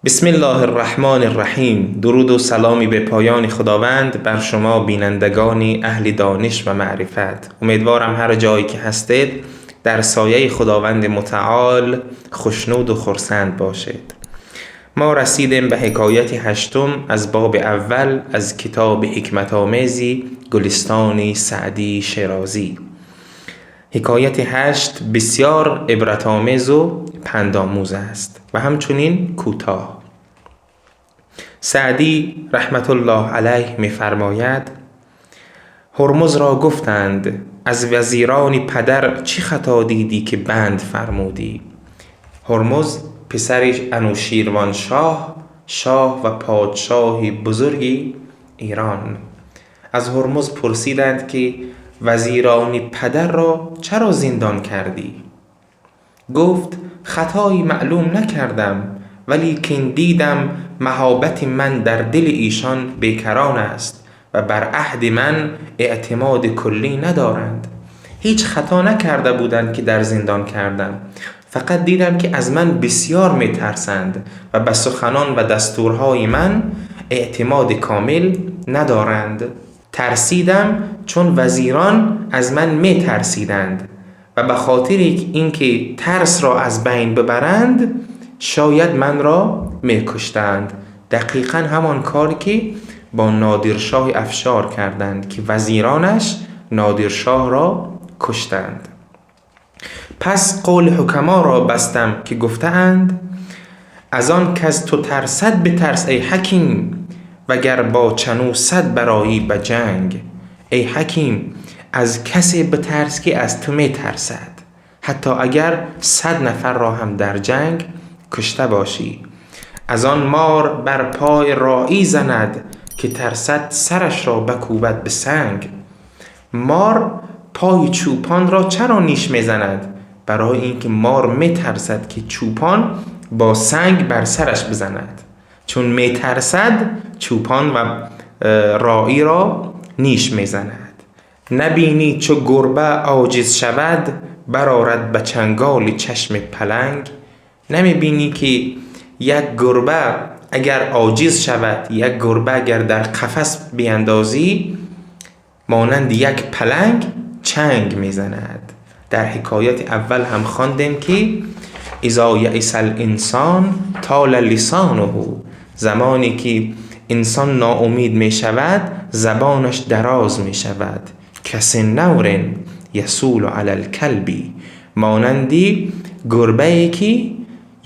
بسم الله الرحمن الرحیم. درود و سلامی به پایان خداوند بر شما بینندگان اهل دانش و معرفت. امیدوارم هر جایی که هستید در سایه خداوند متعال خوشنود و خرسند باشید. ما رسیدیم به حکایت هشتم از باب اول از کتاب حکمت آمیزی گلستان سعدی شیرازی. حکایت هشت بسیار عبرت آمیز و پندآموز است و همچنین کوتاه. سعدی رحمت الله علیه می‌فرماید: هرمز را گفتند از وزیران پدر چه خطا دیدی که بند فرمودی؟ هرمز پسر انوشیروان شاه، شاه و پادشاه بزرگی ایران. از هرمز پرسیدند که وزیران پدر را چرا زندان کردی؟ گفت: خطایی معلوم نکردم، ولیکن دیدم مهابت من در دل ایشان بیکران است و بر عهد من اعتماد کلی ندارند. هیچ خطا نکرده بودند که در زندان کردم، فقط دیدم که از من بسیار میترسند و به سخنان و دستورهای من اعتماد کامل ندارند. ترسیدم چون وزیران از من میترسیدند و به خاطر اینکه ترس را از بین ببرند شاید من را میکشتند. دقیقا همان کاری که با نادرشاه افشار کردند که وزیرانش نادرشاه را کشتند. پس قول حکما را بستم که گفته‌اند: از آن کز تو ترسد بترس ای حکیم، وگر با چنو صد برآیی به جنگ. ای حکیم، از کسی بترس که از تو میترسد، حتی اگر 100 نفر را هم در جنگ کشته باشی. از آن مار بر پای راعی زند که ترسد سرش را بکوبد به سنگ. مار پای چوپان را چرا نیش میزند؟ برای اینکه مار میترسد که چوپان با سنگ بر سرش بزند. چون میترسد چوپان و راعی را نیش میزند. نبینی چو گربه عاجز شود، برآرد به چنگال چشم پلنگ. نمیبینی که یک گربه اگر عاجز شود، یک گربه اگر در قفس بیندازی، مانند یک پلنگ چنگ میزند. در حکایت اول هم خواندیم که اذا یئس الانسان طال لسانه، زمانی که انسان ناامید می شود زبانش دراز می شود. کسنور یصول علی الکلب، مانندی گربه ای که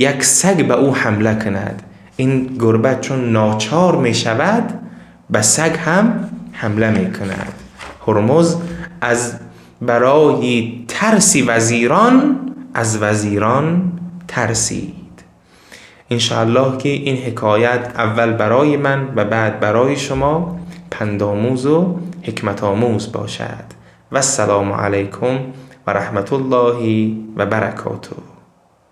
یک سگ به او حمله کند. این گربه چون ناچار می شود به سگ هم حمله می کند. هرمز از برای ترس وزیران از وزیران ترسید. انشاءالله که این حکایت اول برای من و بعد برای شما پندآموز و حکمت آموز باشد. و السلام علیکم و رحمت الله و برکاته.